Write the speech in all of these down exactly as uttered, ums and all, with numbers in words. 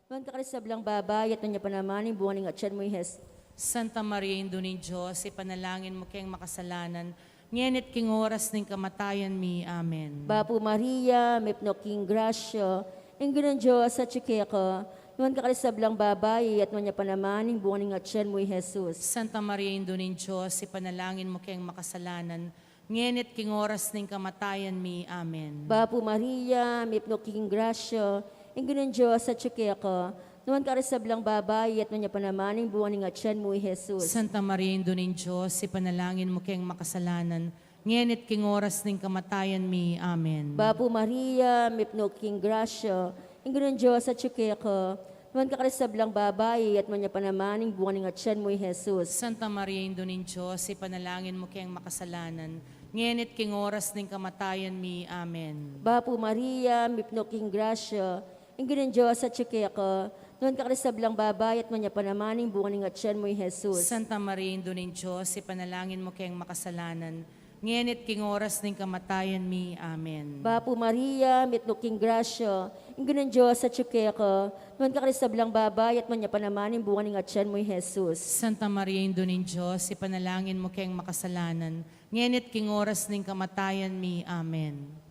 Nuan ka karing sablang babai, at nuan ya pa naman ing bunga ning atian mu, i Jesus. Santa Maria, Indu ning Dios, ipanalangin mu keng makasalanan, ngeni at king oras ning kamatayan mi. Amen. Bapu Maria, mipnu ka king grasya, ing Ginung Dios atyu keka, nuan ka karing sablang babai, at nuan ya pa naman ing bunga ning atian mu, i Jesus. Santa Maria, Indu ning Dios, ipanalangin mu keng makasalanan, ngeni at king oras ning kamatayan mi. Amen. Bapu Maria, mipnu ka king grasya, ing Ginung Dios atyu keka, nuan ka karing sablang babai, at nuan ya pa naman ing bunga ning atian mu, i Jesus. Santa Maria, Indu ning Dios, ipanalangin mu keng makasalanan, ngeni at king oras ning kamatayan mi. Amen. Bapu Maria, mipnu ka king grasya, ing Ginung Dios atyu keka, nuan ka karing sablang babai, at nuan ya pa naman ing bunga ning atian mu, i Jesus. Santa Maria, Indu ning Dios, ipanalangin mu keng makasalanan, ngeni at king oras ning kamatayan mi. Amen. Bapu Maria, mipnu ka king grasya, ing Ginung Dios atyu keka, nuan ka karing sablang babai, at nuan ya pa naman ing bunga ning atian mu, i Jesus. Santa Maria, Indu ning Dios, ipanalangin mu keng makasalanan, ngeni at king oras ning kamatayan mi. Amen. Bapu Maria, mipnu ka king grasya, ing Ginung Dios atyu keka, nuan ka karing sablang babai, at nuan ya pa naman ing bunga ning atian mu, i Jesus. Santa Maria, Indu ning Dios, ipanalangin mu keng makasalanan, ngeni at king oras ning kamatayan mi. Amen.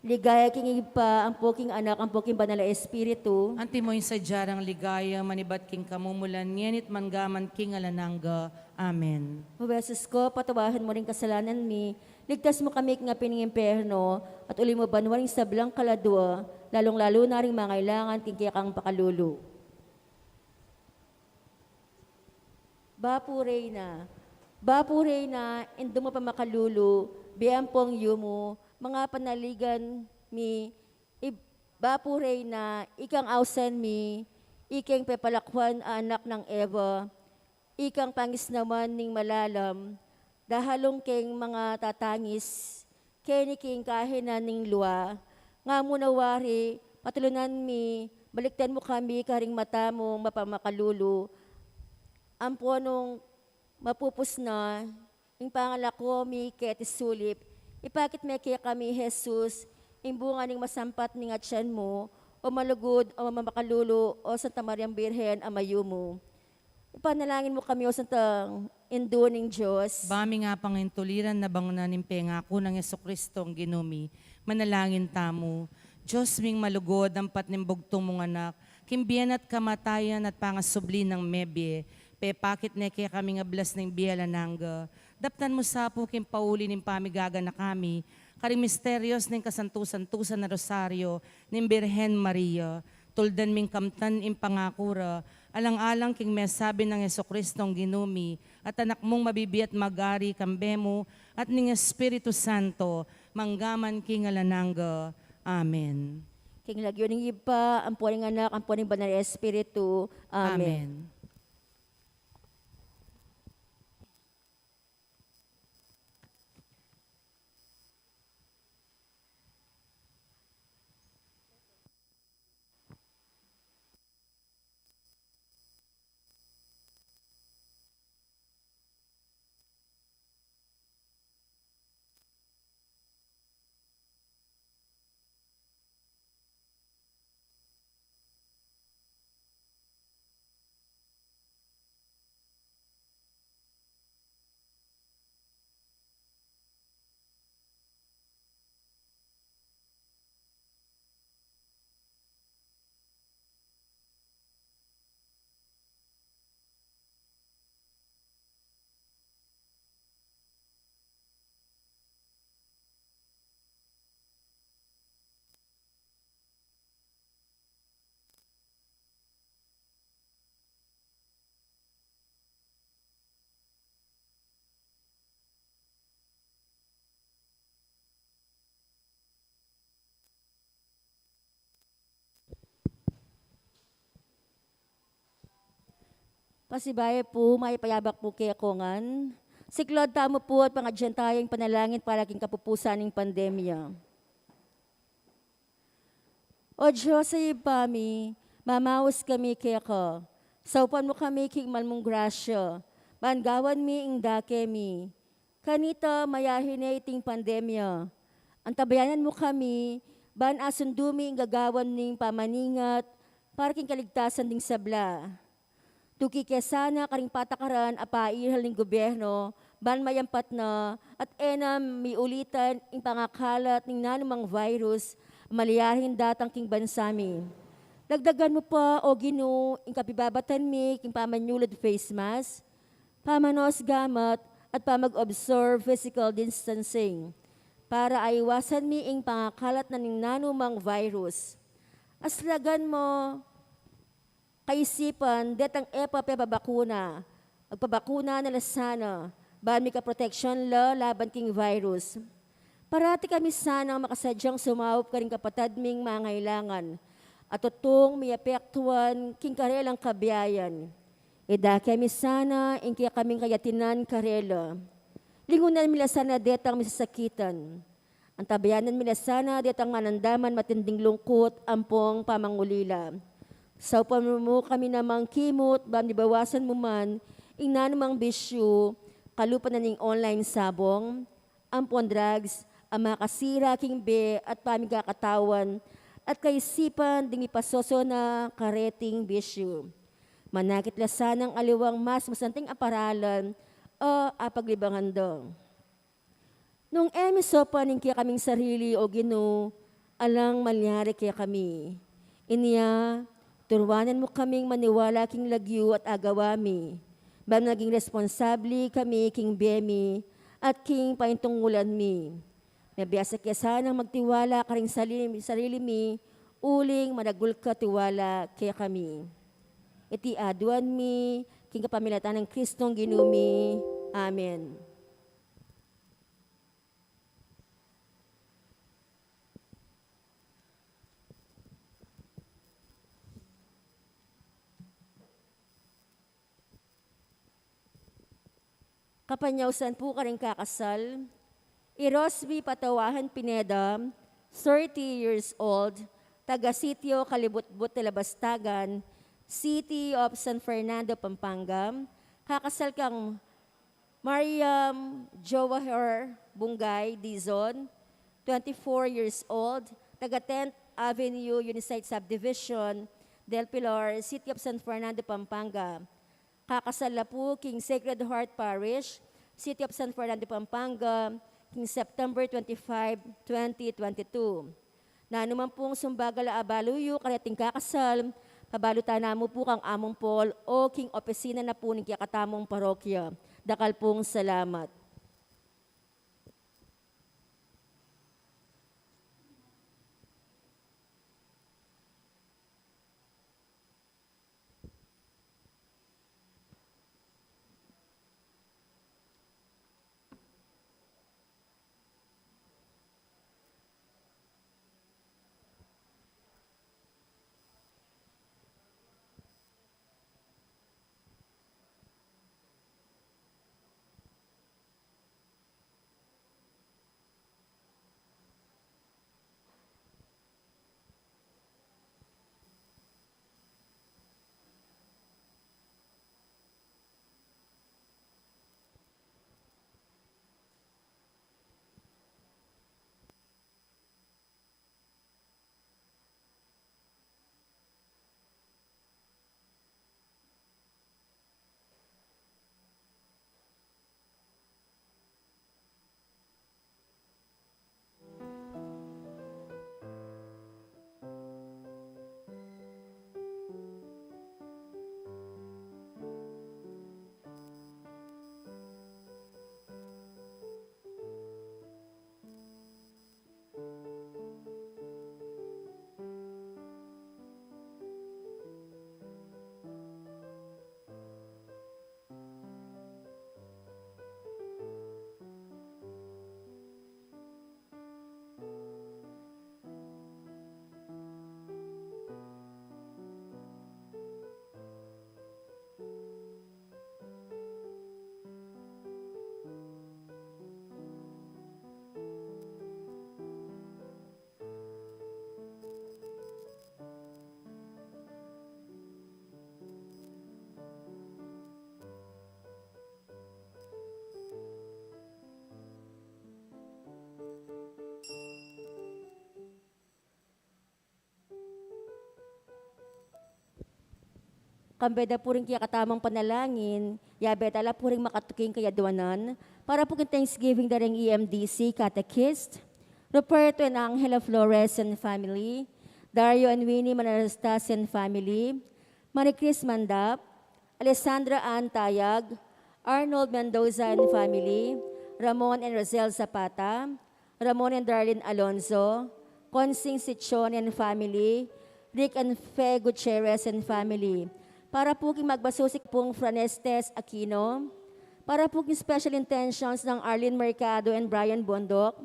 Ligaya king Ibpa, ampo king Anak, ampo king Banal a Espiritu. Antimo ing sadya nang ligaya, manibat king kamumulan, ngeni at manggaman king alang angga. Amen. O Jesus ko, patawaran mu ring kasalanan mi, ligtas mu kami king api ning impyerno, at uli mu banua ring sablang kaladua, lalung-lalu na ring mangailangan king kekang pakalulu. Bapu Reyna, Bapu Reyna, Indung mapamakalulu, bie ampong yumu, manga panaligan mi, i Bapu Reyna, ikang ausan mi, ikeng pepalakuan a anak nang Eva, ikang pangisnawan ning malalam, dahalung keng manga tatangis, keni king kahinan ning lua, nga mu na wari, patulunan mi, balikdan mu kami karing mata mung mapamakalulu, ampo nung mapupus na ing pangalako mi keti sulip, ipakit me kekami i Jesus, ing bunga ning masampat ning atian mu, o malugud, o mapamakalulu, o Santa Mariang Birhen a mayumu. Ipanalangin mu kami, o Santang Indu ning Dios. Ba mi nga pangintuliran na bangnan ing pengaku nang Jesucristong Ginu mi, manalangin tamu. Dios ming malugud, ampat ning bugtung mung Anak, king bie na at kamatayan at pangasubli nang mebie, pepakit ne kekami ing ablas ning bie alang angga. Daptan mu sa pu king pauli ning pamigaganaka mi karing misterios ning kasantu-santusan a Rosario ning Birhen Maria. Tuldan ming kamtan ing pangaku ra, alang-alang king mesabi nang Jesucristong Ginu mi, at Anak mung mabibie at mag-ari kambe mu at ning Espiritu Santo, manggaman king alang angga. Amen. King lagyu ning Ibpa, ampo ning Anak, ampo ning Banal a Espiritu. Amen. Amen. Pasibayu pu, mayap a abak pu kekongan. Siklaud tamu pu at pangadyan taya ing panalangin para king kapupusan ning pandemya. O Dios a Ibpa mi, mamaus kami keka. Saupan mu kami king mal mung grasya, ban gawan mi ing dake mi. Kanita mayahin ne iting pandemya. Antabayanan mu kami, ban asundu mi ing gagawan ning pamaningat para king kaligtasan ding sabla. Tuki ke sana karing patakaran a pairhal ning gobyerno ban mayampat na at e na miulitan ing pangakalat ning nanumang virus a malyaring datang king bansa mi. Dagdagan mu pa, O Ginu, ing kapibabatan mi king pamanyulud face mask, pamanos gamat, at pamag-observe physical distancing para aiwasan mi ing pangakalat na ning nanumang virus. Aslagan mu kaisipan detang e pa pepabakuna, magpabakuna na la sana, ban mika proteksyon la laban king virus. Parati kami sanang makasadyang sumaup karing kapatad ming mangailangan at tutung miapektuan king karelang kabiayan. Idake mi sana ing kekaming kayatinan karela. Lingunan mi la sana detang misasakitan. Antabayanan mi la sana detang manandaman matinding lungkut ampong pamangulila. Saupan mu kami namang kimut, ban mibawasan mu man ing nanumang bisyu, kalupa na ning online sabong ampong drugs a makasira king bie at pamikakatawan at kaisipan ding mipasosona kareting bisyu. Manakit la sanang aliwang mas masanting a paralan a apaglibangan da. Nung e mi saupan ing kekaming sarili, O Ginu, alang malyari kekami. Inya, turuanan mu kaming maniwala king lagyu at agawa mi, ban maging responsable kami king bie mi at king paintungulan mi. Mabiasa ke sanang magtiwala karing sarili, sarili mi, uling managul ka tiwala kekami. Iti aduan mi king kapamilatan nang Kristong Ginu mi. Amen. Kapanyausan pu karing kakasal, i Rosby Patawahan Pineda, thirty years old, taga Sitio Kalibutbut de la Bastagan, City of San Fernando, Pampanga, kakasal kang Mariam Jawahar Bungay Dizon, twenty-four years old, taga tenth Avenue, Unisite Subdivision, Del Pilar, City of San Fernando, Pampanga. Kakasal la pu king Sacred Heart Parish, City of San Fernando, Pampanga, king September twenty-five, twenty twenty-two. Nanu man pung sumbagal a abalu yu kareting kakasal, pabalutan na mu pu kang Among Paul o king opisina na pu ning kekatamung parokya. Dakal pung salamat. Ambe da pu ring kekatamung panalangin, yabe da la pu ring makatuking kayadwanan, para pu king Thanksgiving da ring E M D C Catechist, Ruperto and Angela Flores and family, Dario and Winnie Manarastasi and family, Marie Chris Mandap, Alessandra Ann Tayag, Arnold Mendoza and family, Ramon and Rosel Zapata, Ramon and Darlene Alonzo, Consing Sichon and family, Rick and Fe Gutierrez and family. Para pu king magbasusik pung Franestes Aquino, para pu king special intentions nang Arlene Mercado and Brian Bondoc,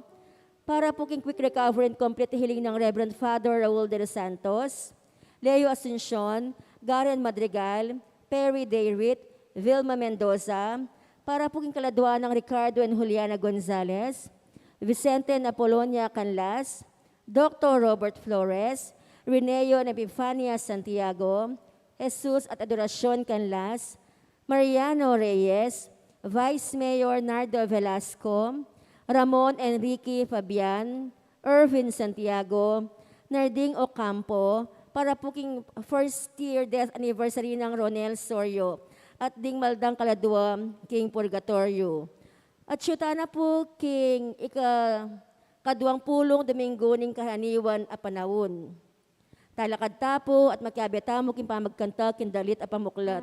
para pu king quick recovery and complete healing nang Reverend Father Raul de los Santos, Leo Asuncion, Garen Madrigal, Perry Dayrit, Vilma Mendoza, para pu king kaladwa nang Ricardo and Juliana Gonzalez, Vicente and Apolonia Canlas, Doctor Robert Flores, Reneo and Epifania Santiago, Jesus at Adoracion Canlas, Mariano Reyes, Vice Mayor Nardo Velasco, Ramon Enrique Fabian, Irvin Santiago, Narding Ocampo, para pu king first year death anniversary nang Ronel Sorio, at ding maldang kaladwa king purgatoryo. At siyuta na pu king ika-, kadwang pulung Domingo ning karaniwan a panaun. Talakad ta pu at makiabe tamu king pamagkanta king dalit a pamuklat.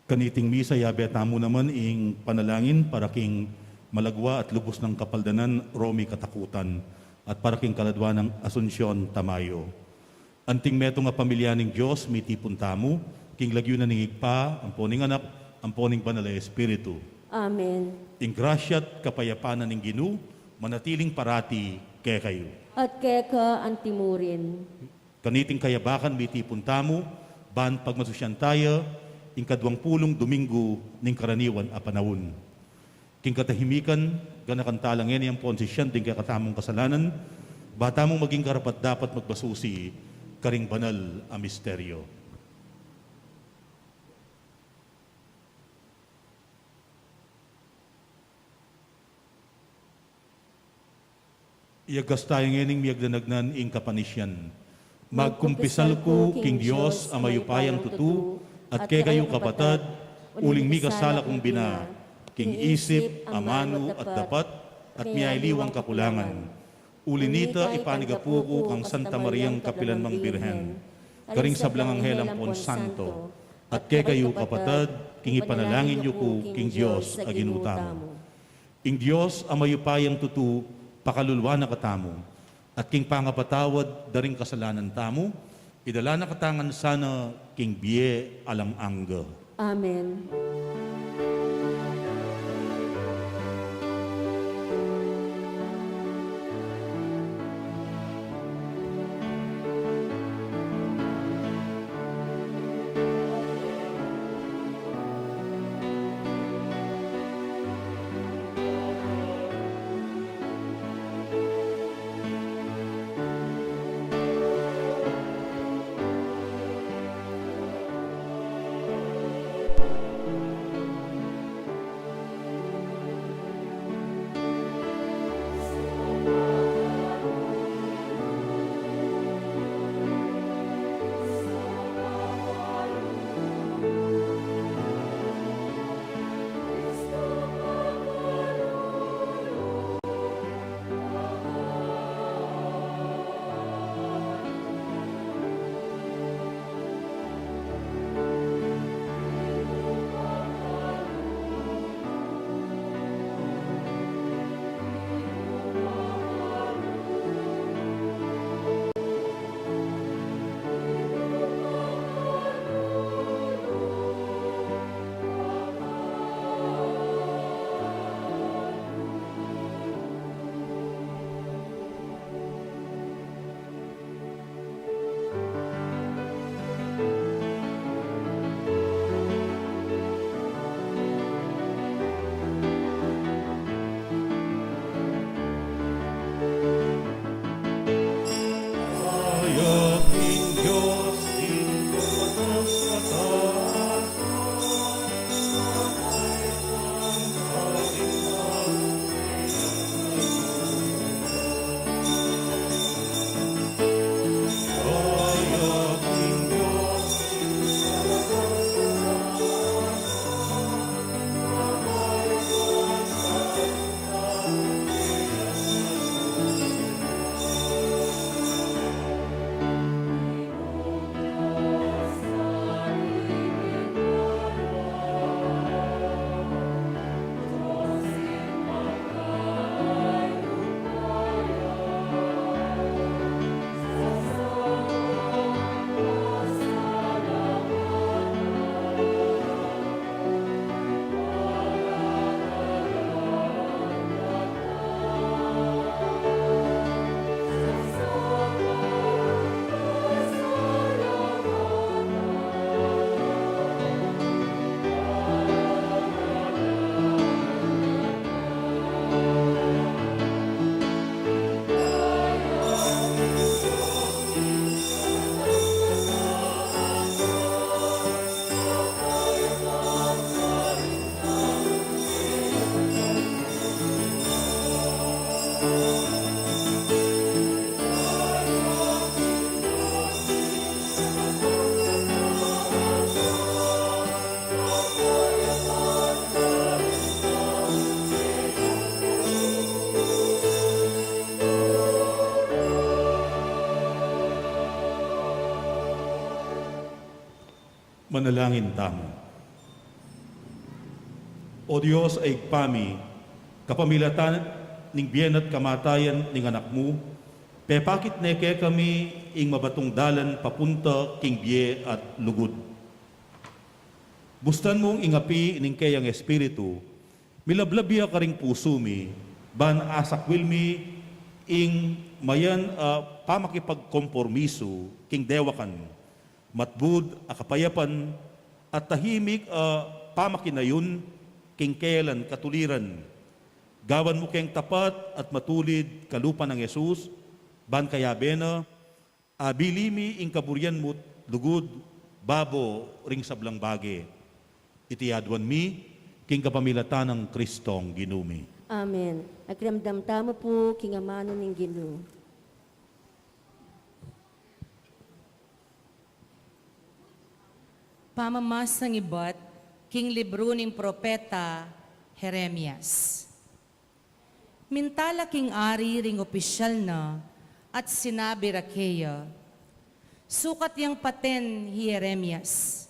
Kaniting misa, yabe tamu naman ing panalangin para king malagwa at lubus nang kapaldanan Romy Katakutan at para king kaladwa nang Asuncion Tamayo. Anting metung a pamilya ning Dios, mitipun tamu king lagyu na ning Ibpa, ampo ning Anak, ampo ning Banal a Espiritu. Amen. Ing grasya at kapayapan na ning Ginu manatiling parati kekayu. At keka antimurin. Kaniting kayabakan mitipun tamu, ban pagmasusyan taya ing kadwang pulung Domingo ning karaniwan a panaun. King katahimikan, ganakan tala ngeni ampon sisian ding kekatamung kasalanan, ba tamung maging karapat-dapat magbasusi karing banal a misteryo. Iyagas taya ngening miyagdanagnan ing kapanisian Magkumpisal ku king Dios a mayupayang tutu, at kekayu kapatad, uling mikasala kung bina, king isip, amanu, at dapat, at miyaliwang kakulangan. Uli nita, ipanigapu ku kang Santa Mariang kapilan mang Birhen, karing sablang anghel ampon santo, at kekayu kapatad, king ipanalangin yu ku king Dios a Ginu tamu. Ing Dios a mayupayang tutu, pakaluluan na katamu, at king pangapatawad da ring kasalanan tamu, idala na katamu ngan sana king bie alang angga. Amen. Manalangin tamu. O Dios a Ibpa mi, kapamilatan ning bie at kamatayan ning Anak mu, pepakit ne kekami ing mabatung dalan papunta king bie at lugud. Bustan mung ing api ning keyang Espiritu, milablab ya karing pusu mi, ban asakwil mi ing mayan a pamakipagkompromisu king dewakan, matbud a kapayapan, at tahimik a pamakinayon king kayalan katuliran. Gawan mu keng tapat at matulid kalupa nang Jesus, ban kayabe na, abili mi ing kaburian mu't lugud, babo ring sablang bage. Iti aduan mi, king kapamilatan nang Kristong Ginu mi. Amen. Akiramdam tamu pu king amanu ning Ginu. Pamamasang ibat king libru ning propeta Jeremias. Minta la king ari ring opisyal na at sinabi ra keya, "Sukat yang paten hi Jeremias."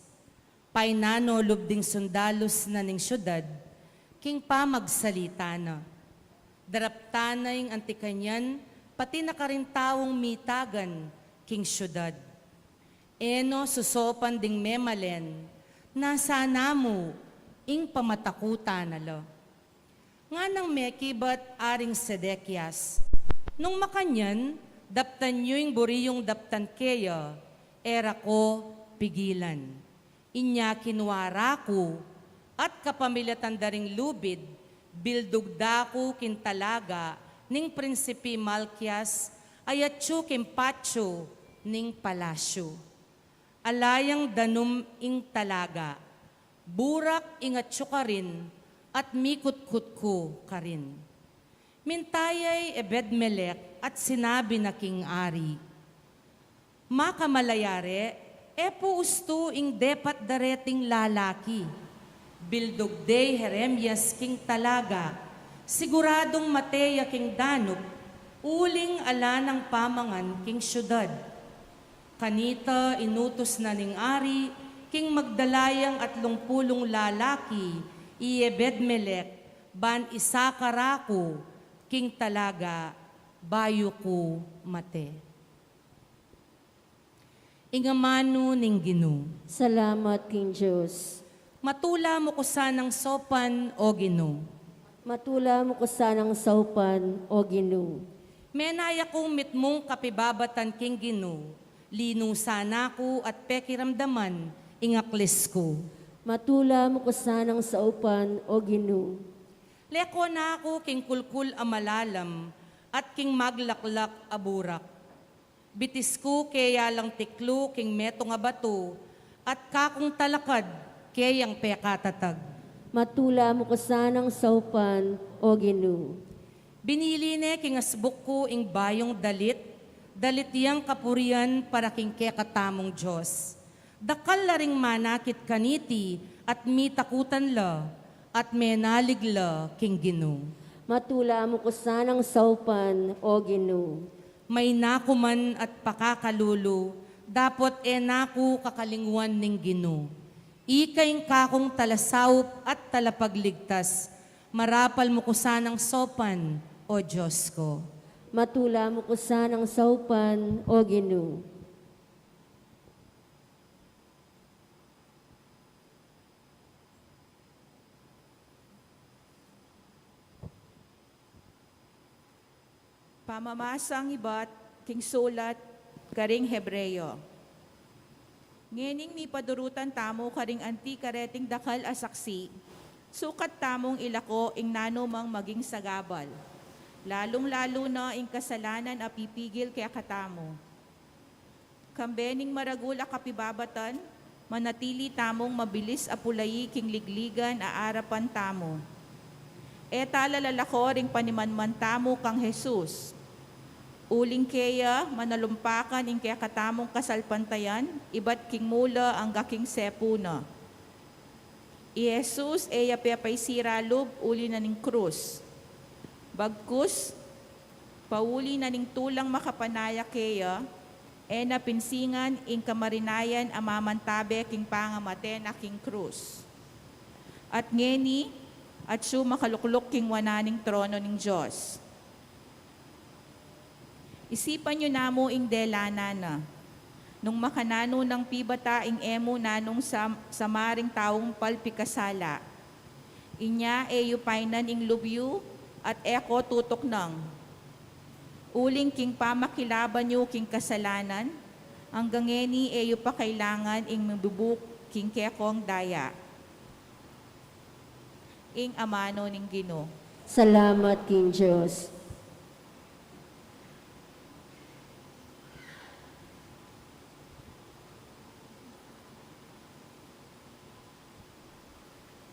Painano lub ding sundalus na ning syudad king pamagsalita na. Daraptan na ing anti kanyan, pati na karing taung mitagan king syudad. E no susopan ding memalen, nasana mu ing pamatakutan na la. Nganang mekibat Aring Sedekias, "Nung makanyan, daptan yu ing buri yung daptan keya, e ra ko pigilan. Inya kinua ra ku, at kapamilatan da ring lubid, bildug da ku king talaga ning Prinsipi Malkias, a yatsu king patyu ning palasyu. Ala yang danum ing talaga, burak ing atyu karin, at mikutkut ku karin." Minta ya i Ebed-melec at sinabi na king ari, "Makamalaya re, e pu ustu ing depat da reting lalaki. Bildug de i Jeremias king talaga, siguradung mate ya king danup, uling ala nang pamangan king syudad." Kanita inutus na ning ari king magdala yang atlung pulung lalaki i Ebed-melec, ban isakar ra ku king talaga bayu ku mate. Ing amanu ning Ginu. Salamat king Dios. Matula mu ku sanang saupan, O Ginu. Matula mu ku sanang saupan, O Ginu. Menaya kung mitmung kapibabatan king Ginu, linusan na ku at pekiramdaman ing aklis ku. Matula mu ku sanang saupan, O Ginu. Leko na ku king kulkul a malalam at king maglaklak a burak. Bitis ku keyang tiklu king metung a batu, at kakung talakad keyang pekatatag. Matula mu ku sanang saupan, O Ginu. Binili ne king asbuk ku ing bayung dalit, dalit yang kapurian para king kekatamung Dios. Dakal la ring manakit kaniti at mitakutan la, at menalig la king Ginu. Matula mu ku sanang saupan, O Ginu. Mayna ku man at pakakalulu, dapot e na ku kakalingwan ning Ginu. Ika ing kakung talasaup at talapagligtas, marapal mu ku sanang saupan, O Dios ku. Matula mu ku sanang saupan, O Ginu. Pamamasang ibat king sulat karing Hebreo. Ngening mipadurutan tamu karing anti kareting dakal a saksi, sukat tamung ilako ing nanumang maging sagabal, lalung-lalu na ing kasalanan a pipigil kekatamu. Kambe ning maragul a kapibabatan, manatili tamung mabilis a pulayi king ligligan a arapan tamu. E tala lalako ring panimanman tamu kang Jesus. Uling keya, manalumpakan ing kekatamung kasalpantayan, ibat king mula angga king sepu na. I Jesus e ya pepaisira lub uli na ning krus. Bagkus, pauli na ning tulang makapanaya keya, e na pinsingan ing kamarinayan a mamantabe king pangamate na king krus. At ngeni, atsu makalukluk king wanan ning trono ning Dios. Isipan yu namu ing delanan na. Nung makananu nang pibata ing e mu nanung sam-, sama ring taung palpikasala. Inya e yu painan ing lub yu at e ko tutuknang. Uling king pamakilaban yu king kasalanan, angga ngeni e yu pa kailangan ing mibubuk king kekong daya. Ing amanu ning Ginu. Salamat king Dios.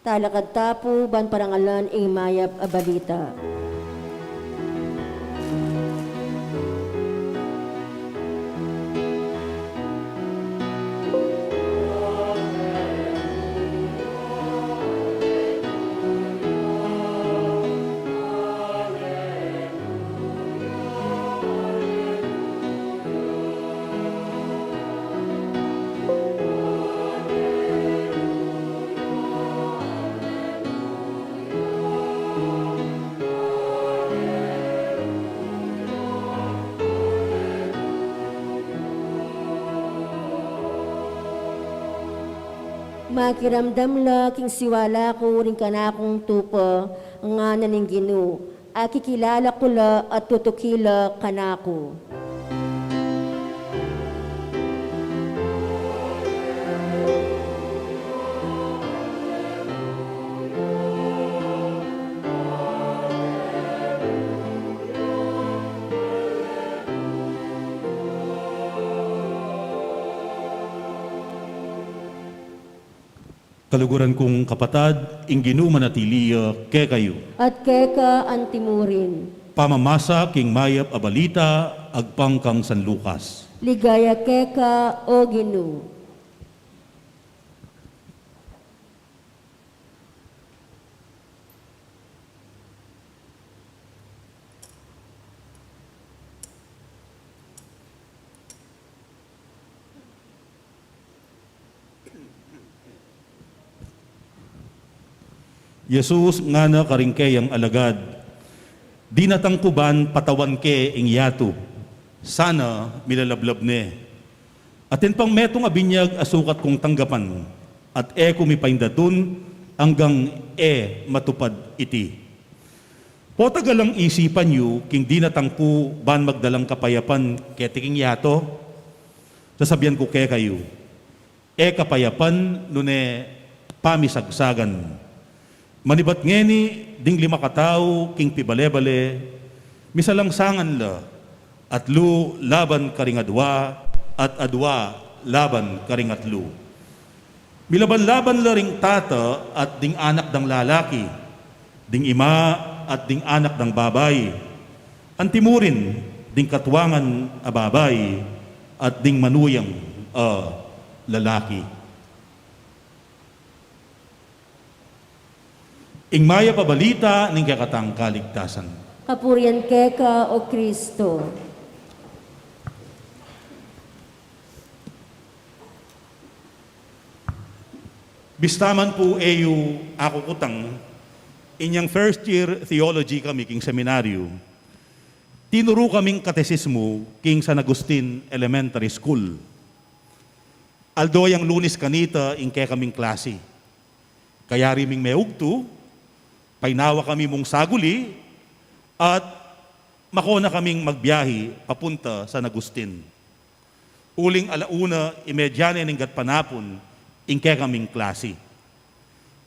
Talakad ta pu ban parangalan ing mayap a balita. Makiramdam la king siwala ku ring kanakung tupa, ngana ning Ginu, akikilala ku la at tutuki la kanaku. Kaluguran kung kapatad, ing Ginu manatili ya kekayu. At keka antimurin. Pamamasa king Mayap a Balita agpang kang San Lucas. Ligaya keka, O Ginu. Jesus ngana karing keyang alagad, "Dinatang ku ban patawan ke ing yatu. Sana milalablab ne. Atin pang metung a binyag a sukat kung tanggapan, at e ku mipaindatun anggang e matupad iti." Potang alang isipan yu king dinatang ku ban magdalang kapayapan keti king yatu? Sasabian ku kekayu, e kapayapan nune pamisagsagan. Manibat ngeni ding lima katau king pibale-bale, misalangsangan la, atlu laban karing adua, at adua laban karing atlu. Milaban-laban la ring tata at ding anak dang lalaki, ding ima at ding anak dang babai, antimurin ding katuangan a babai at ding manuyang a lalaki. Ing Mayap a Balita ning kekatang kaligtasan. Kapurian keka, O Kristo. Bista man pu e yu akukutang, inyang first year theology kami king seminaryo, tinuru kaming katesismu king San Agustin Elementary School. Aldo yang Lunes kanita ing kekaming klasi. Kayari ming meugtu, painawa kami mung saguli, at makona kaming magbiahi papunta San Agustin. Uling ala una y medya ne ning gatpanapun ing kekaming klasi.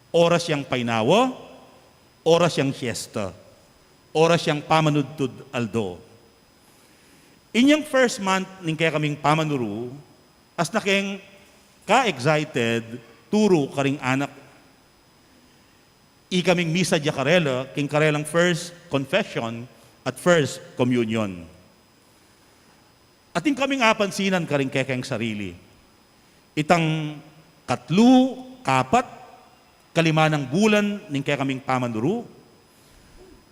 Oras yang painawa, oras yang siesta, oras yang pamanudtud aldo. Inyang first month ning kekaming pamanuru, asna keng ka-excited turu karing anak. Ikaming misa ya karela king karelang first confession at first communion. Atin kaming apansinan karing kekeng sarili. Itang katlu, kapat, kalima nang bulan ning kekaming pamanuru,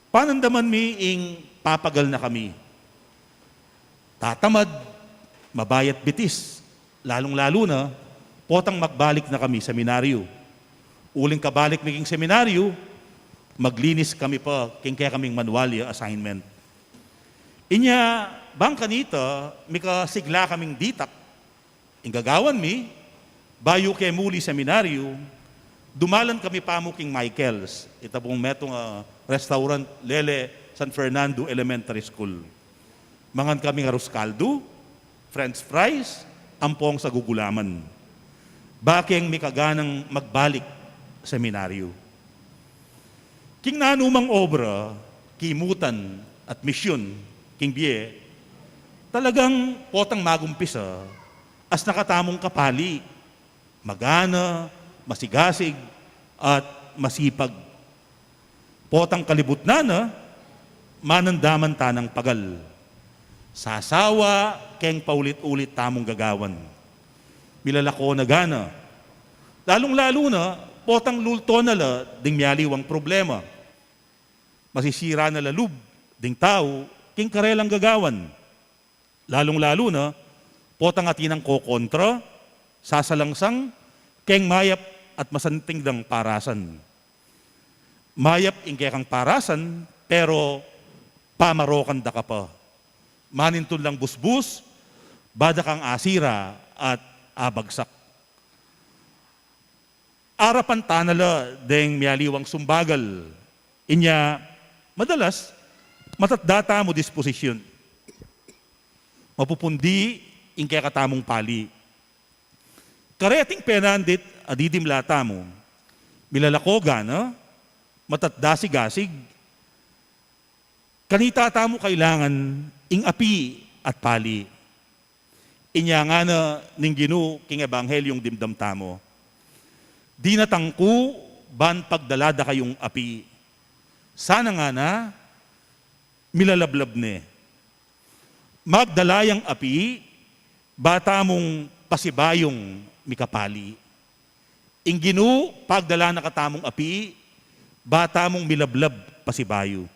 panandaman mi ing papagal na kami. Tatamad, mabayat bitis, lalung-lalu na potang magbalik na kami seminaryo. Uling kabalik mi king seminaryo, maglinis kami pa king kekaming manual ya assignment. Inya, bang kanita, mikasigla kaming ditak. Ing gagawan mi, bayu ke muli seminaryo, dumalan kami pamu king Michael's, ita pung metung a restaurant lele San Fernando Elementary School. Mangan kaming arus kaldu, french fries, ampong sagugulaman. Bakeng mikaganang magbalik seminaryo. King nanumang obra, kimutan, at misyun king bie, talagang potang magumpisa asna katamung kapali, magana, masigasig, at masipag. Potang kalibutnan na, manandaman tanang pagal. Sasawa keng paulit-ulit tamung gagawan. Milalako na gana. Lalung-lalu na, potang lulto na la ding mialiwang problema. Masisira na la lub ding tau king karelang gagawan. Lalung-lalu na, potang atin nang kokontra, sasalangsang keng mayap at masanting dang parasan. Mayap ing kekang parasan, pero pamarokan da ka pa. Manintun lang busbus, bada kang asira at abagsak. arapan ta na la deng mialiwang sumbagal. Inya, madalas, matatda tamu disposisyun. Mapupundi ing kekatamung pali. Kareting penandit a didimla tamu, milalako gana, matatda sigasig, kanita tamu kailangan ing api at pali. Inya ngana ning Ginu king Ebanghelyung dimdam tamu, "Dinatang ku ban pagdala da kayung api." Sana ngana, milalablab ne. Magdala yang api, ba tamung pasibayung mikapali. Ing Ginu, pagdala na katamung api, ba tamung milablab pasibayu.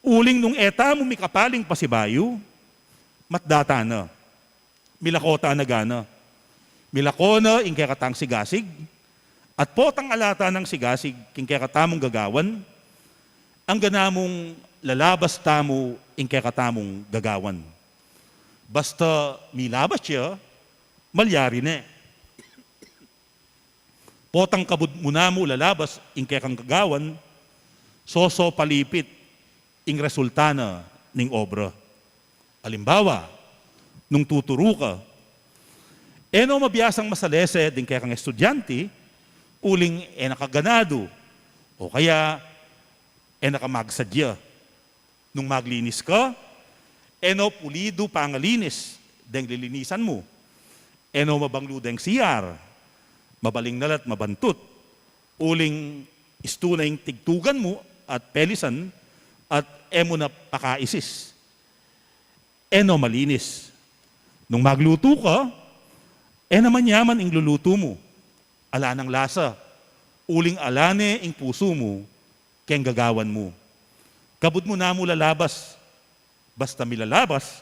Uling nung e tamu mikapaling pasibayu, matda ta na. Milako ta na gana. Milako na ing kekatang sigasig, at potang ala ta nang sigasig king kekatamung gagawan, angga namung lalabas tamu ing kekatamung gagawan. Basta milabas ya, malyari ne. Potang kabud mu namu lalabas ing kekang gagawan, soso palipit ing resulta na ning obra. Alimbawa, nung tuturu ka, e no mabiasang masalese ding kekang estudyante, uling e na ka ganadu, o kaya e na ka magsadya. Nung maglinis ka, e no pulidu pangalinis deng lilinisan mu. E no mabanglu deng C R, mabaling na la't mabantut. Uling istu na ing tigtugan mu at pelisan at e mu na pakaisis. E no malinis. Nung maglutu ka, e na manyaman ing lulutu mu. Ala nang lasa. Uling ala ne ing pusu mu keng gagawan mu. Kabud mu namu lalabas. Basta milalabas,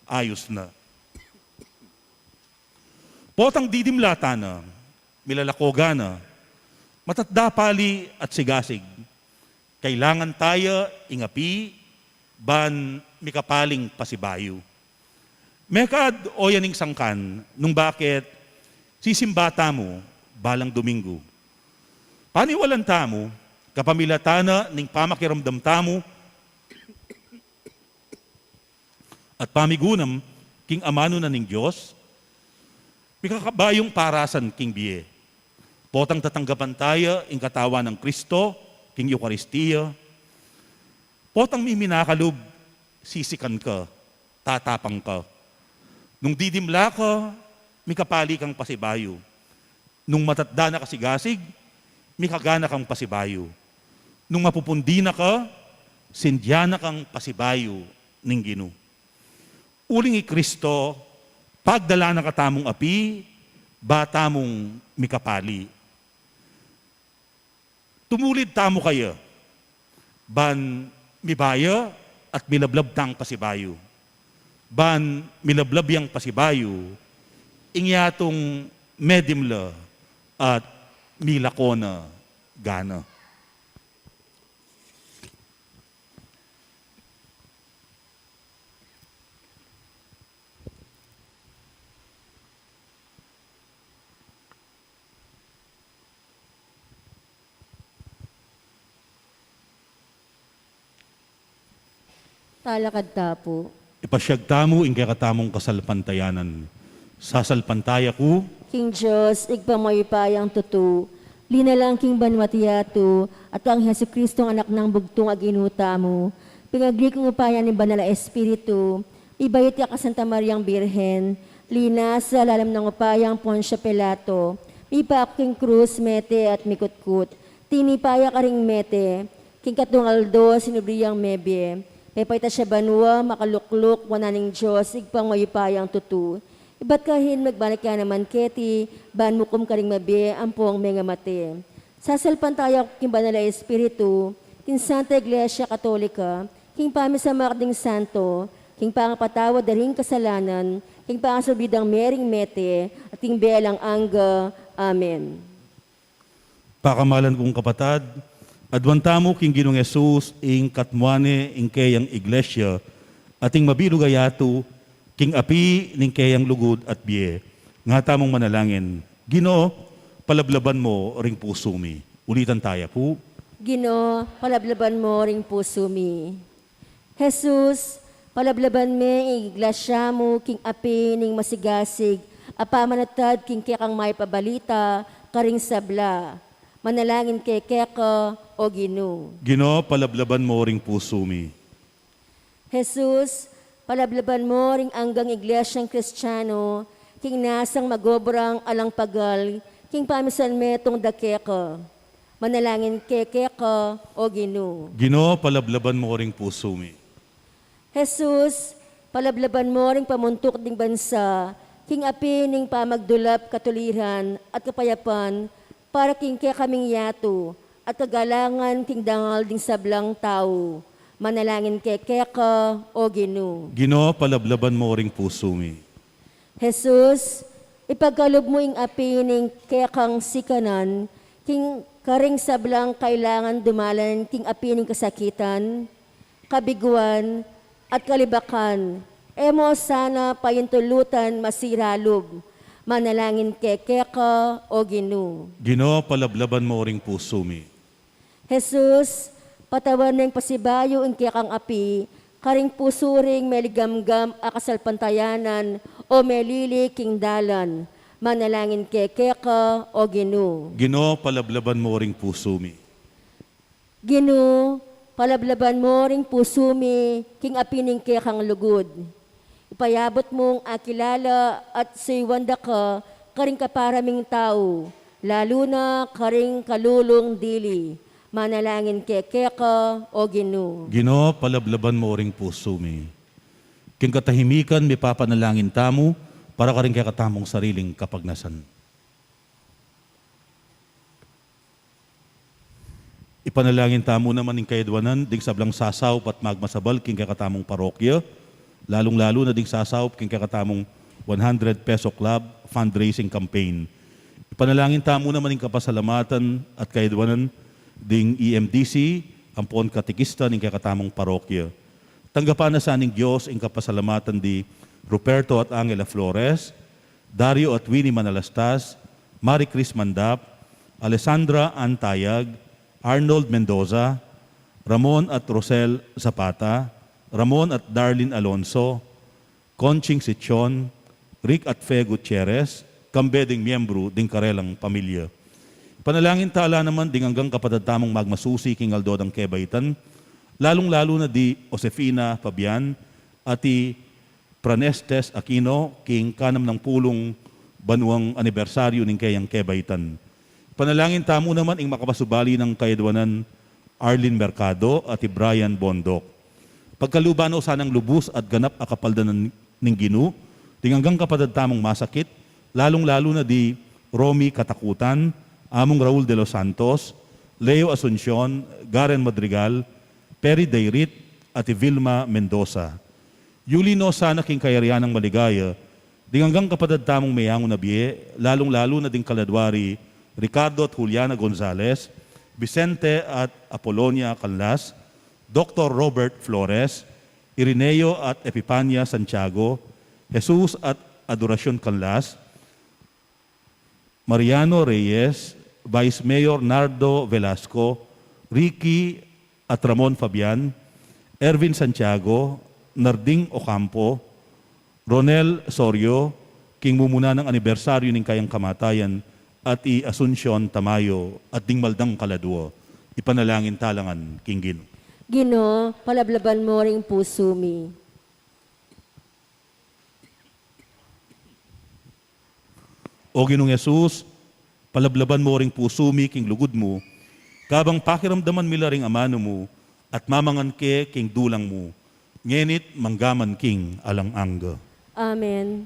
ayus na. Potang didimla ta na, milalako gana, matatda pali at sigasig. Kailangan ta ya ing api ban mikapaling pasibayu. Mekad o ya ning sangkan nung bakit sisimba tamu balang Domingo. Paniwalan tamu, kapamilatan na ning pamakiramdam tamu at pamigunam king amanu na ning Dios, mikakabayung parasan king bie. Potang tatanggapan ta ya ing katawan nang Kristo king Eukaristia. Potang mimina ka lub, sisikan ka, tatapang ka. Nung didimla ka, mikapali kang pasibayu. Nung matatda na ka sigasig, mikagana kang pasibayu. Nung mapupundi na ka, sindia na kang pasibayu ning Ginu. Uling i Kristo, pagdala na katamung api, ba tamung mikapali. Tumulid tamu kaya, ban mibaya at milablab tang pasibayu. Ban milablab yang pasibayu, ing yatung medimla at milako na gana. Talakad ta pu. Ipasyag tamu ing kekatamung kasalpantayanan. Sasalpantaya ku king Dios, Ibpang mayupayang tutu, linalang king banua't yatu, at kang Jesucristong Anak nang bugtung a Ginu tamu, pinagli king upaya ning Banal a Espiritu, mibait ya kang Santa Mariang Birhen, linasa lalam nang upayang Poncio Pilato, mipaku king krus, mete at mikutkut, tinipa ya karing mete, king katlung aldo sinubli yang mebie, pepaitas ya banua, makalukluk wanan ning Dios, Ibpang mayupayang tutu. Ibat karin magbalik ya naman keti, ban mukum karing mabie ampong mengamate. Sasalpantaya ku king Banal a Espiritu, king Santa Iglesia Katolika, king pamisamak ding santo, king pangapatawad da ring kasalanan, king pangasubli dang mie ring mete, at king bie alang angga. Amen. Pakamalan kung kapatad, aduan tamu king Ginung Jesus ing katmuan ne ing keyang Iglesia, at ing mabilug a yatu king api ning keyang lugud at bie. Nga tamung manalangin. Ginu, palablaban mo ring pusu mi. Ulitan taya pu. Ginu, palablaban mo ring pusu mi. Jesus, palablaban me ing iglesia mu king api ning masigasig a pamanatad king kekang mapabalita karing sabla. Manalangin ke keka, O Ginu. Ginu, palablaban mo ring pusu mi. Jesus, palablaban mo ring anggang iglesiang Kristiano, king nasang magobrang alang pagal, king pamisan metung da keka. Manalangin ke keka, O Ginu. Ginu, palablaban mo ring pusu mi. Jesus, palablaban mo ring pamuntuk ding bansa, king api ning pamagdulap katuliran at kapayapan, para king kekaming yatu, at kagalangan king dangal ding sablang tau. Manalangin ke keka, O Ginu. Ginu, palablaban mo ring pusu mi. Jesus, ipagkalub mu ing api ning kekang sikanan, king karing sablang kailangan dumalan king api ning kasakitan, kabiguan, at kalibakan. E mu sana payintulutan masira lub. Manalangin ke keka, O Ginu. Ginu, palablaban mo ring pusu mi. Jesus, patawan meng pasibayu ing kekang api karing pusu ring meligamgam a kasalpantayanan o melili king dalan. Manalangin ke keka, O Ginu. Ginu, palablaban mo ring pusu mi. Ginu, palablaban mo ring pusu mi king api ning kekang lugud. Ipayabut mung akilala at suyuan da ka karing kapara ming tau, lalu na karing kalulung dili. Manalangin ke keka, O Ginu. Ginu, palablaban mo ring pusu mi. King katahimikan, mipapanalangin tamu para karing kekatamung sariling kapagnasan. Ipanalangin tamu naman ing kayadwanan ding sablang sasaup at magmasabal king kekatamung parokya, lalung-lalu na ding sasaup king kekatamung one hundred peso club fundraising campaign. Ipanalangin tamu naman ing kapasalamatan at kayadwanan ding E M D C ampon katekista ning kekatamung parokya. Tanggapan na sa ning Dios ing kapasalamatan di Ruperto at Angela Flores, Dario at Winnie Manalastas, Marie Chris Mandap, Alessandra Antayag, Arnold Mendoza, Ramon at Rosel Zapata, Ramon at Darlene Alonso, Conching Sichon, Rick at Fe Gutierrez, kambe ding miyembru ding karelang pamilya. Panalangin tala naman ding anggang kapatad tamung magmasusi king aldo dang kebaitan, lalung-lalu na di Josefina Fabian at i Pranestes Aquino king kanam nang pulung banuang anibersaryu ning keyang kebaitan. Panalangin tamu naman ing makapasubali nang kayadwanan Arlene Mercado at i Brian Bondoc. Pagkaluban no sanang lubus at ganap a kapaldanan ning Ginu, ding anggang kapatad tamung masakit, lalung-lalu na di Romy Katakutan, Among Raul de los Santos, Leo Asuncion, Garen Madrigal, Perry Dayrit, at i Vilma Mendoza. Yuli no sana king kayarian nang maligaya ding anggang kapatad tamung meyangu na bie, lalung-lalu na ding kaladua ri Ricardo at Juliana Gonzalez, Vicente at Apolonia Canlas, Doktor Robert Flores, Irineo at Epipania Santiago, Jesus at Adoracion Canlas, Mariano Reyes, Vice Mayor Nardo Velasco, Ricky at Ramon Fabian, Ervin Santiago, Narding Ocampo, Ronel Sorio, king mumuna nang anibersaryu ning kayang kamatayan, at i Asuncion Tamayo, at ding maldang kaladua. Ipanalangin tala ngan king Ginu. Ginu, palablaban mo ring pusu mi. O Ginung Jesus, palablaban mo ring pusu mi king lugud mu, kabang pakiramdaman mi la ring amanu mu, at mamangan ke king dulang mu, ngenit manggaman king alang angga. Amen.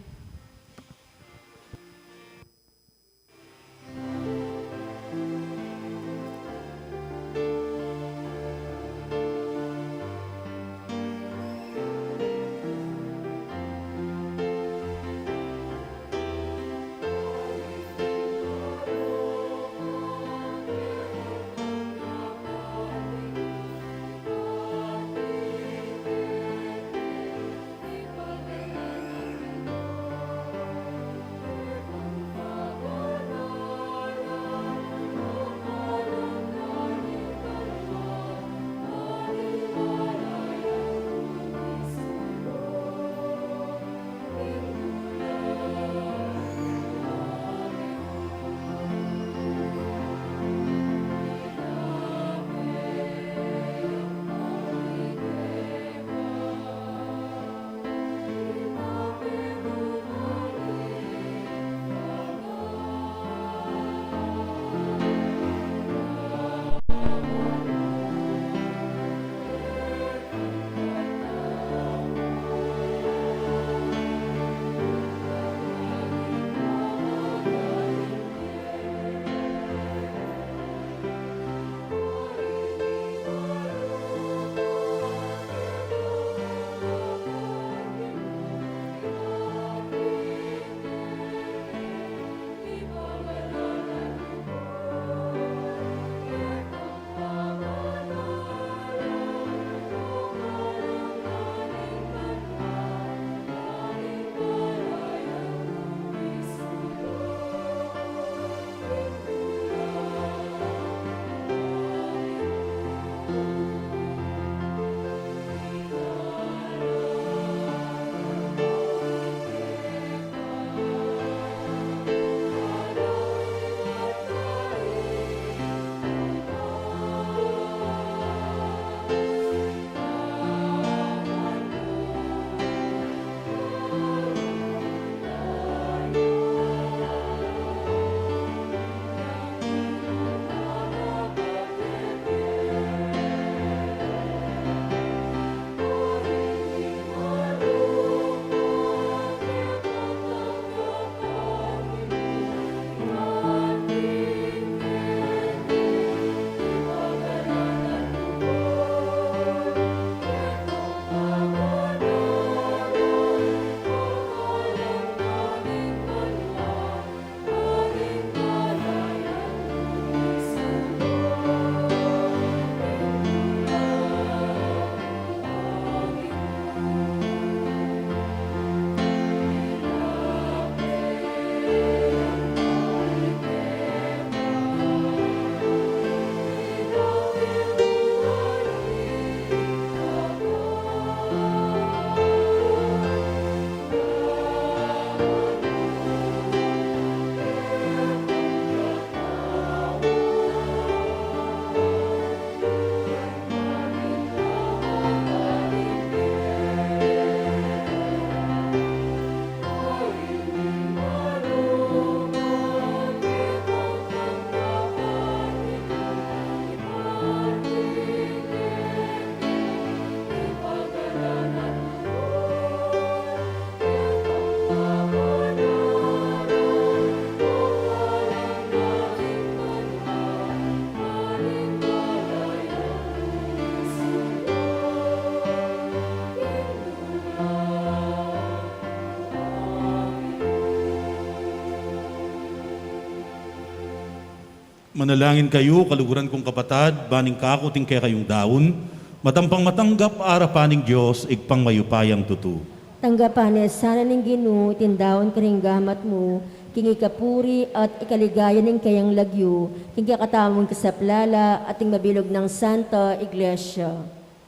Manalangin kayu, kaluguran kung kapatad, ban ing kaku at ing kekayung daun, matampang matanggap arapan ning Dios, Ibpang mayupayang tutu. Tanggapan ne sana ning Ginu iting daun karing gamat mu, king ikapuri at ikaligaya ning keyang lagyu, king kekatamung kasaplala at ing mabilug nang Santa Iglesia.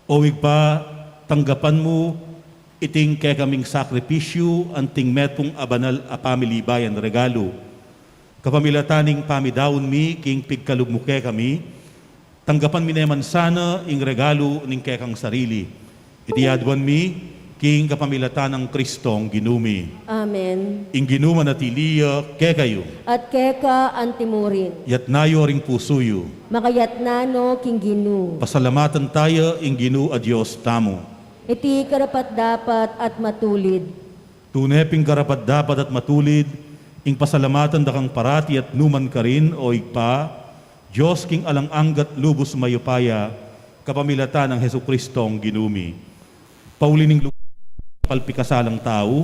O Ibpa, tanggapan mu iting kekaming sakripisyu anting metung a banal a pamilibayan regalu. Kapamilatan ning pamidaun mi king pigkalub mu kekami, tanggapan mi ne man sana ing regalu ning kekang sarili. Iti aduan mi king kapamilatan nang Kristong Ginu mi. Amen. Ing Ginu manatili ya kekayu. At keka antimurin. Yatna yu ring pusu yu. Makayatna no king Ginu. Pasalamatan taya ing Ginu a Dios tamu. Iti karapat-dapat at matulid. Tune pin karapat-dapat at matulid ing pasalamatan da kang parati at numan karin, o Ibpa, Dios king alang angga at lubus mayupaya, kapamilatan nang Jesucristong Ginu mi. Pauli ning lu-, palpikasalang tau,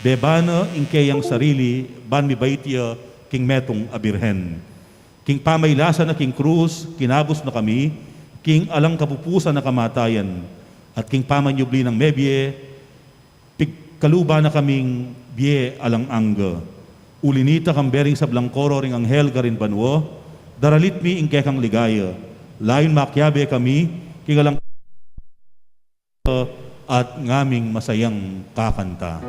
beba na ing keyang sarili, ban mibait ya king metung a birhen. King pamailasa na king krus, kinabus na kami king alang kapupusan a kamatayan, at king pamanyubli nang mebie, pigkaluban na kaming bie alang angga. Uli nita, kambe ring sablang koro ring anghel karin banua, daralit mi ing kekang ligaya. Layun makiabe kami king alang at ngaming masayang kakanta.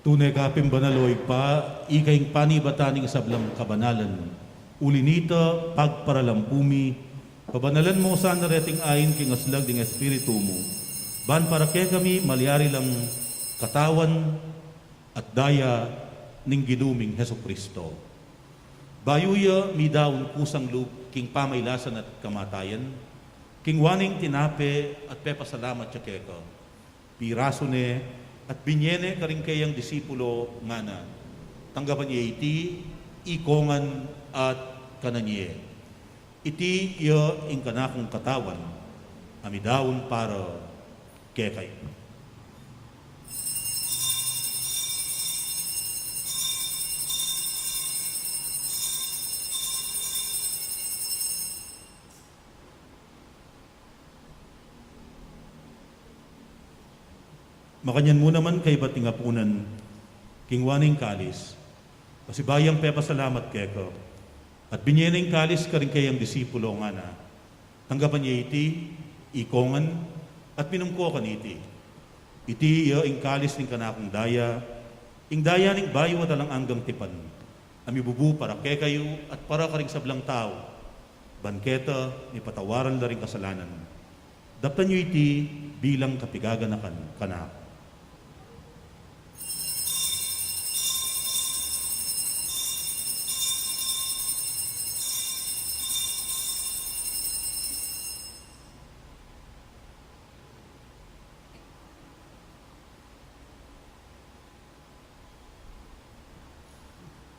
Tune ka pin banal, o Ibpa, ika ing panibatan ning sablang kabanalan. Uli nita, pagparalampu mi, pabanalan mu sana reting ain king aslag ning Espiritu mu, ban para kekami malyari lang katawan at daya ning Ginu ming Jesucristo. Bayu ya midaun kusang lub king pamailasan at kamatayan, kingwa ne ing tinape at pepasalamat ya keka. Pirasu ne at binye ne karing keyang disipulo, ngana: Tanggapan ye iti, ikongan at kanan ye. Iti ya ing kanakung katawan a midaun para kekayu. Makanyan mu naman kaybat ning apunan, kingwa ne ing kalis, pasibayu yang pepasalamat keka, at binye ne ing kalis karing keyang disipulo, ngana: Tanggapan ye iti, ikongan, at minum ko kaniti. Iti ya ing kalis ning kanakung daya, ing daya ning bayu at alang anggang tipan, a mibubu para kekayu at para karing sablang tau, ban keta mipatawaran la ring kasalanan. Daptan yu iti bilang kapigaganakan kanaku.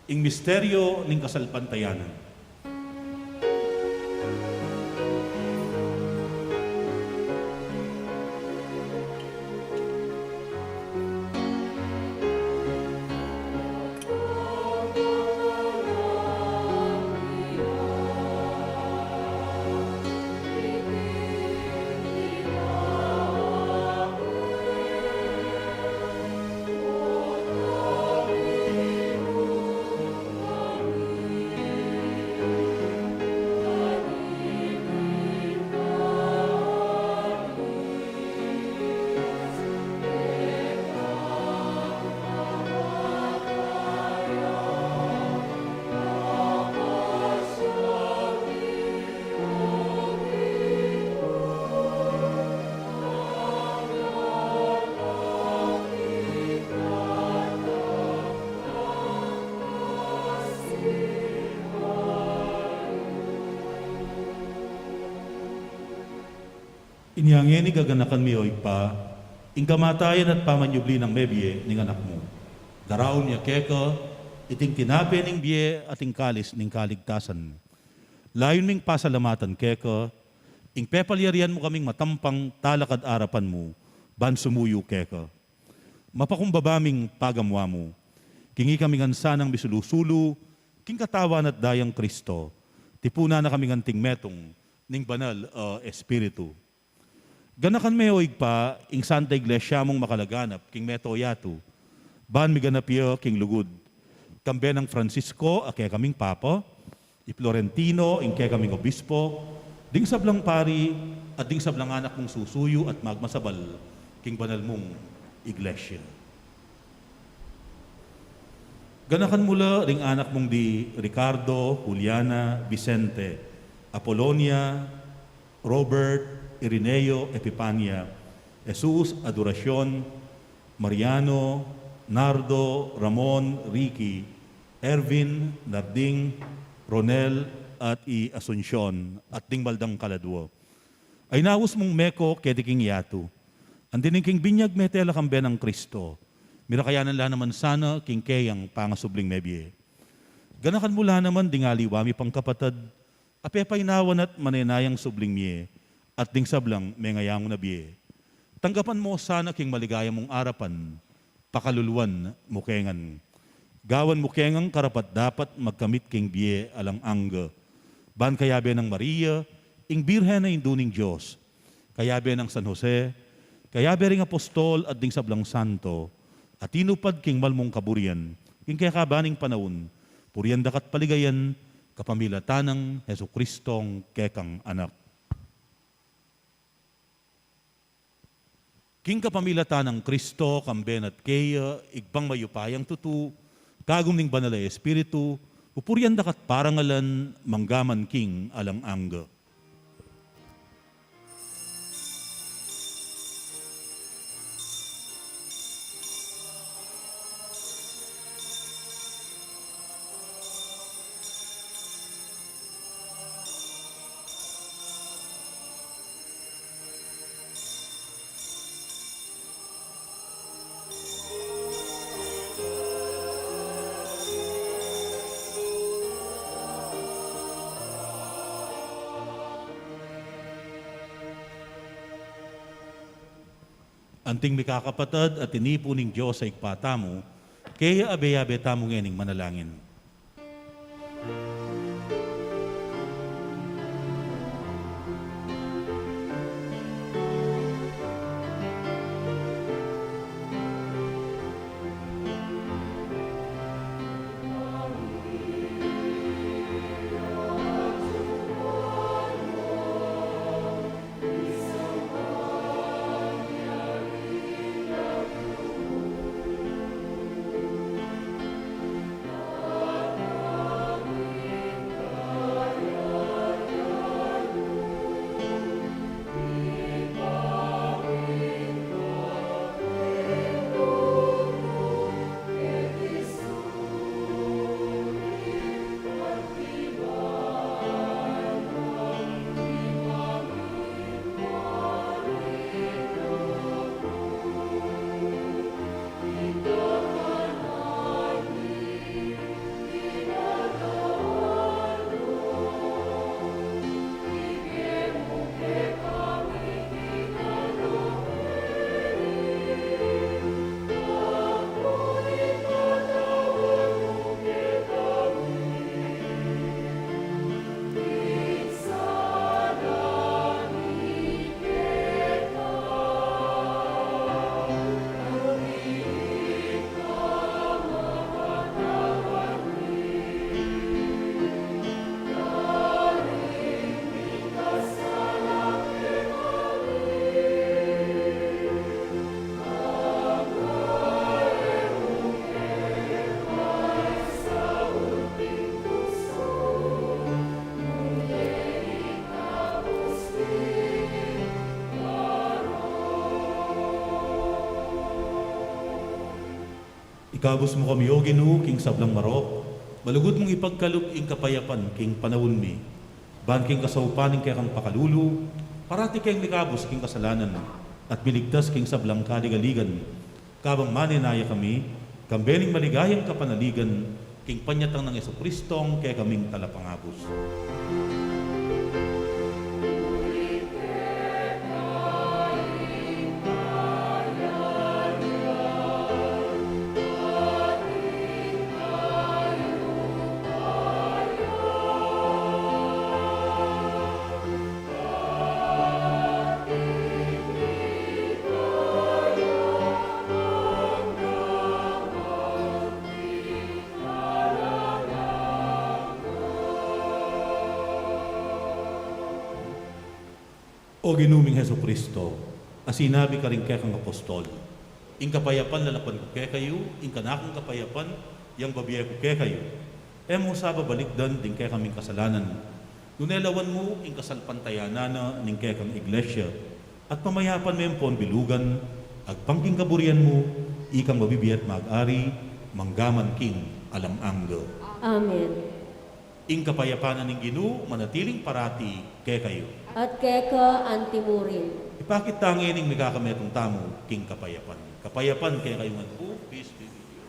Ing misteryo ning kasalpantayanan. Inya ngeni gaganakan mi, o Ibpa, ing kamatayan at pamanyubli nang mebie ning Anak mu. Daraun mi keka iting tinape ning bie at ing kalis ning kaligtasan. Layun ming pasalamatan keka ing pepalyarian mu kaming matampang talakad arapan mu ban sumuyu keka. Mapakumbaba ming pagamu-amu. King ikami ngan sanang misulu-sulu king katawan at dayang Kristo, tipunan na kami ngan anting metung ning Banal a Espiritu. Ganakan me, o Ibpa, ing Santa Iglesia mung makalaganap king mabilug a yatu, ban miganap ya king lugud, kambe nang Francisco a kekaming Papa, i Florentino ing kekaming Obispo, ding sablang pari, at ding sablang anak mung susuyu at magmasabal king banal mung Iglesia. Ganakan mu la ring anak mung di Ricardo, Juliana, Vicente, Apolonia, Robert, Irineo, Epipania, Jesus, Adoracion, Mariano, Nardo, Ramon, Ricky, Ervin, Narding, Ronel, at i Asuncion, at ding baldang kaladua. Ay naus mung meko keti king yatu. Anti ning king binyag mete la kambe nang Kristo, mirakayanan la naman sana king keyang pangasubling mebie. Ganakan mu la naman ding aliwa mi pang kapatad, a pepainawan at manenayang subling mie, at ding sablang mengayangu na bie. Tanggapan mu sana king maligaya mung arapan, pakaluluan mu ke ngan. Gawan mu ke ngan karapat-dapat magkamit king bie alang angga. Ban kayabe nang Maria, ing Birhen a Indu ning Dios, kayabe nang San Jose, kayabe ring apostol at ding sablang santo, a tinupad king malmung kaburian, king kekaban ning panaun, purian da ka at paligayan, kapamilatan nang Jesucristong kekang Anak. King kapamilatan nang Kristo, kambe na at keya, Ibpang mayupayang tutu, kagum ning Banal a Espiritu, pupurian da ka at parangalan, mangga man king alang angga. Anting mikakapatad a tinipu ning Dios a Ibpa tamu, keya abe-abe tamu ngening manalangin. Ikabus mu kami, O Ginu, king sablang marok, malugud mung ipagkalub ing kapayapan king panaun mi, ban king kasaupan ning kekang pakalulu, Parati keng mikabus king kasalanan at miligtas king sablang kaligaligan, kabang manenaya kami, kambe ning maligayang kapanaligan, king panyatang nang Jesucristong kekaming Talapangabus. O Ginu ming Jesucristo, a sinabi karing kekang apostol, ing kapayapan lalakuan ku kekayu, ing kanakung kapayapan yang babie ku kekayu. E mu sa babalikdan ding kekaming kasalanan, nune lawan mu ing kasalpantayanan na ning kekang iglesia, at pamayapan me ampon bilugan, agpang king kaburian mu, ikang mabibie at mag-ari, mangga man king alang angga. Amen. Ing kapayapan na ning Ginu manatiling parati kekayu. At keka antimurin. Ipakit ta ngeni ing mikakametung tamu king kapayapan. Kapayapan kekayu ngan pu, peace be with you.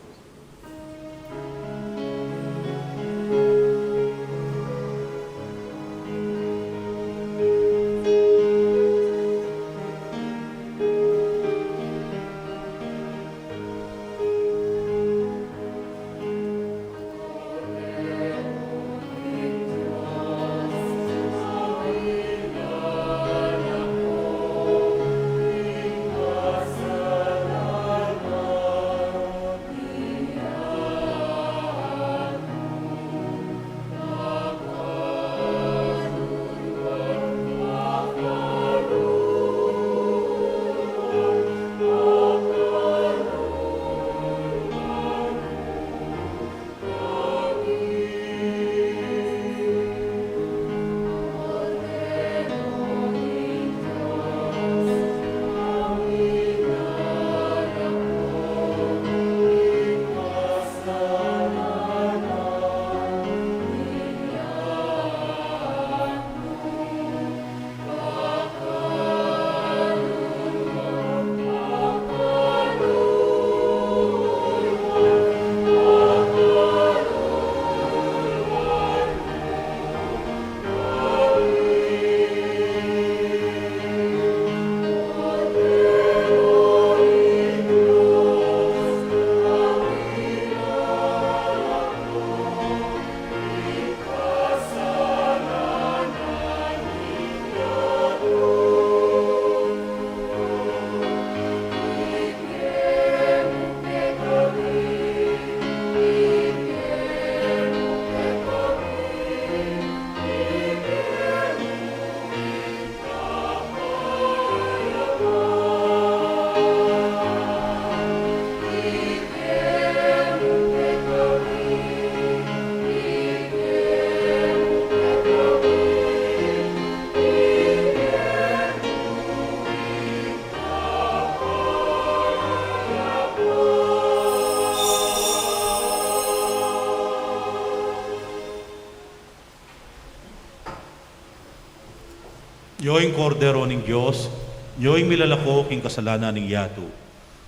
Yu ing Kordero ning Dios, yu ing milalako king kasalanan ning yatu.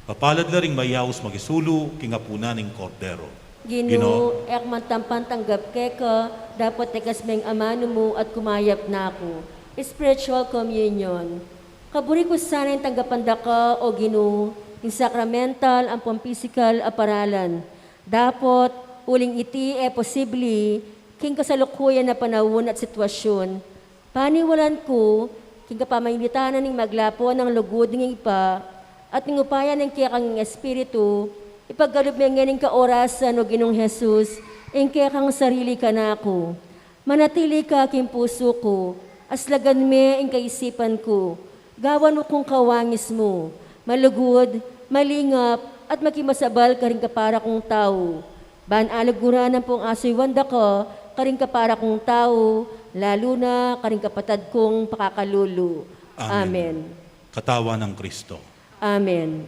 Mapalad la ring mayaus makisulu king apunan ning Kordero. Ginu, Ginu, e ku man tampan tanggap keka, dapot tikas me ing amanu mu at kumayap na ku. Spiritual Communion. Kaburi ku sana ing tanggapan da ka, o Ginu, ing sakramental ampon pisikal a paralan. Dapot, uling iti e posibli, king kasalukuyan a panaun at sitwasyun, paniwalan ku, king kapamilitanan ning maglapon a lugud ning Ibpa, at ning upaya ning kekang Espiritu, ipagkalub me ngeni king kaorasan, o Ginung Jesus, ing kekang sarili kanaku. Manatili ka king pusu ku, aslagan me ing kaisipan ku, gawan mu kung kawangis mu, malugud, malingap, at makimasabal karing kapara kung tau. Ban aluguran ampong asuyuan da ka karing kapara kung tau, lalu na karing kapatad kung pakakalulu. Amen. Amen. Katawan nang Kristo. Amen.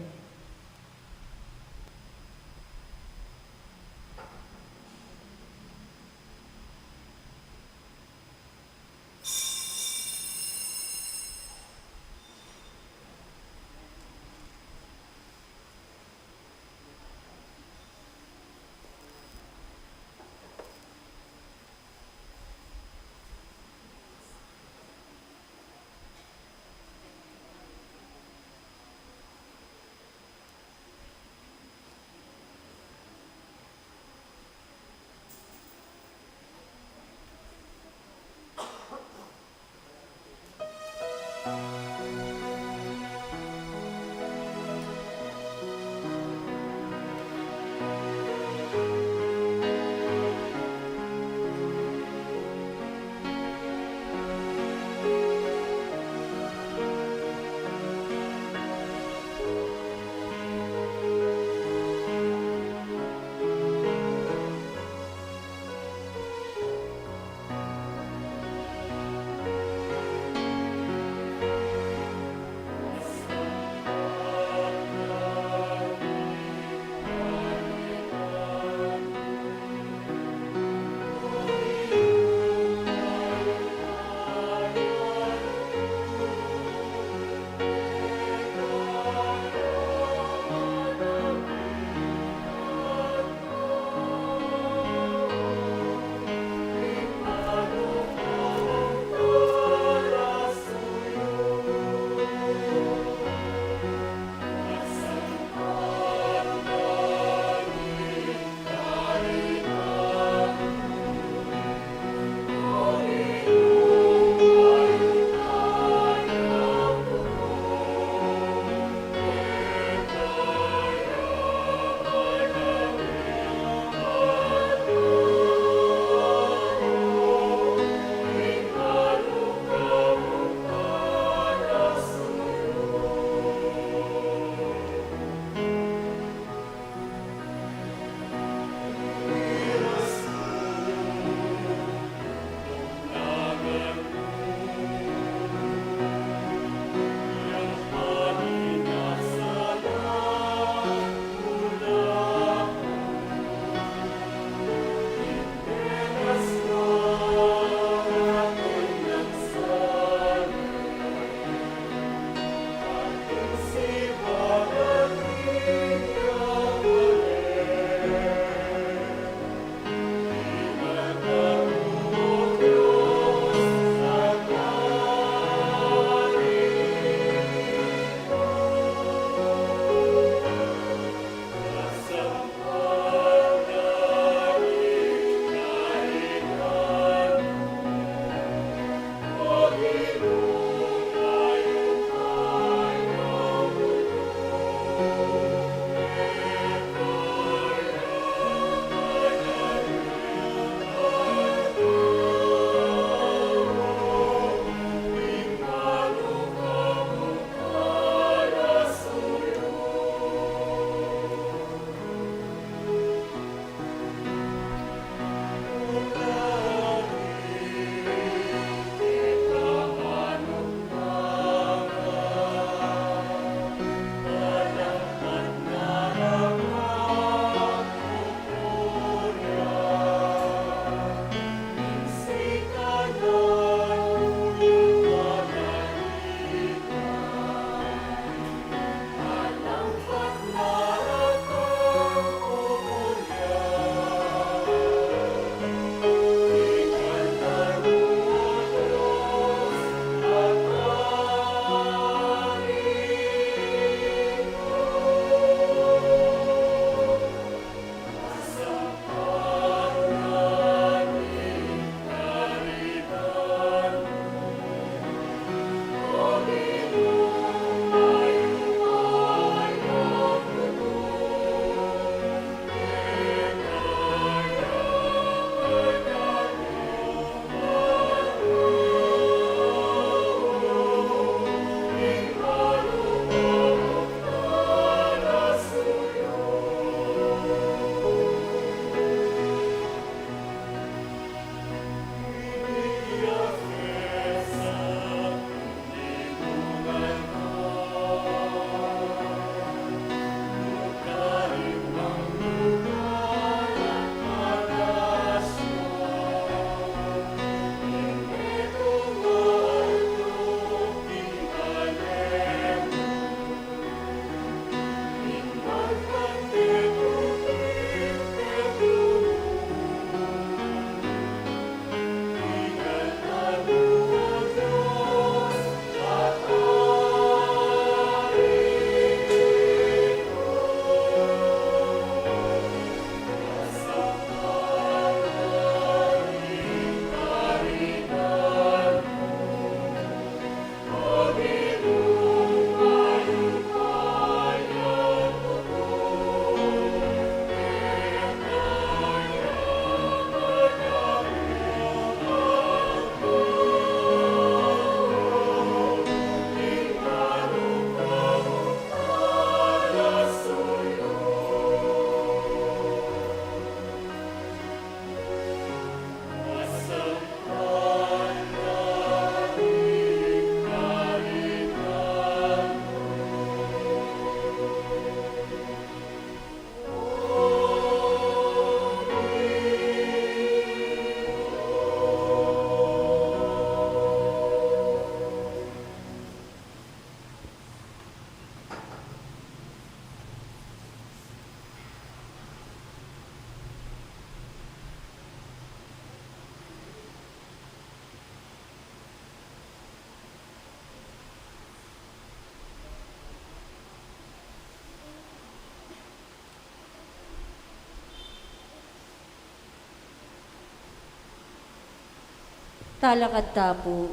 Talakad ta pu.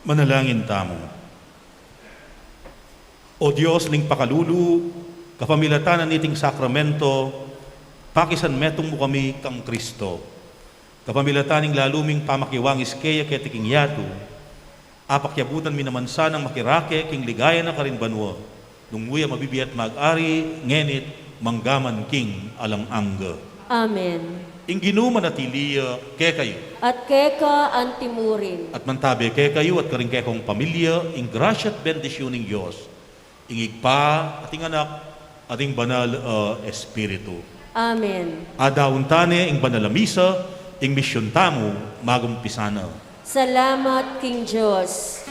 Manalangin tamu. O Dios ning pakalulu, kapamilatan na niting sakramento, pakisanmetung mu kami kang Kristo. Kapamilatan ning lalu ming pamakiwangis keya keti king yatu, apakyabutan mi naman sanang makirake king ligaya na karin banua, nung mu ya mabibie at mag-ari, ngeni't manggaman king alang angga. Amen. Ing Ginu manatili ya kekayu. At keka antimurin. At mantabe kekayu at karing kekong pamilya, ing grasya at bendisyun ning Dios, ing Ibpa, at ing Anak, at ing Banal a Espiritu. Amen. Adaun ta ne ing banal a misa, ing misyun tamu, magumpisa na. Salamat king Dios.